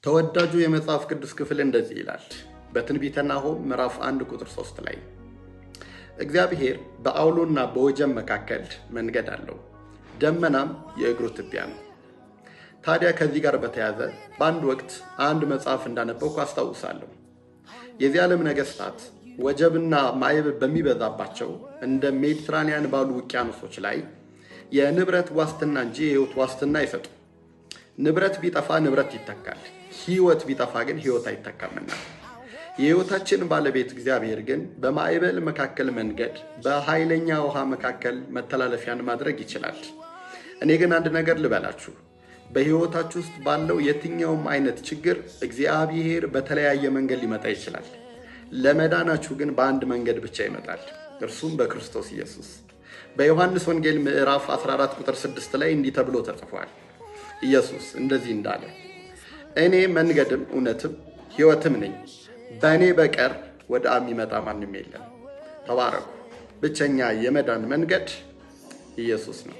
ተወዳጁ የመጽሐፍ ቅዱስ ክፍል እንደዚህ ይላል በትንቢተ ናሆም ምዕራፍ 1 ቁጥር 3 ላይ፣ እግዚአብሔር በአውሎና በወጀብ መካከል መንገድ አለው፣ ደመናም የእግሩ ትቢያ ነው። ታዲያ ከዚህ ጋር በተያያዘ በአንድ ወቅት አንድ መጽሐፍ እንዳነበብኩ አስታውሳለሁ። የዚህ ዓለም ነገስታት ወጀብና ማዕበል በሚበዛባቸው እንደ ሜዲትራኒያን ባሉ ውቅያኖሶች ላይ የንብረት ዋስትና እንጂ የህይወት ዋስትና አይሰጡም። ንብረት ቢጠፋ ንብረት ይተካል፣ ህይወት ቢጠፋ ግን ህይወት አይተካምና። የህይወታችን ባለቤት እግዚአብሔር ግን በማዕበል መካከል መንገድ፣ በኃይለኛ ውሃ መካከል መተላለፊያን ማድረግ ይችላል። እኔ ግን አንድ ነገር ልበላችሁ፣ በህይወታችሁ ውስጥ ባለው የትኛውም አይነት ችግር እግዚአብሔር በተለያየ መንገድ ሊመጣ ይችላል። ለመዳናችሁ ግን በአንድ መንገድ ብቻ ይመጣል፣ እርሱም በክርስቶስ ኢየሱስ። በዮሐንስ ወንጌል ምዕራፍ 14 ቁጥር 6 ላይ እንዲህ ተብሎ ተጽፏል። ኢየሱስ እንደዚህ እንዳለ፣ እኔ መንገድም እውነትም ህይወትም ነኝ፣ በእኔ በቀር ወደ አብ የሚመጣ ማንም የለም። ተባረኩ። ብቸኛ የመዳን መንገድ ኢየሱስ ነው።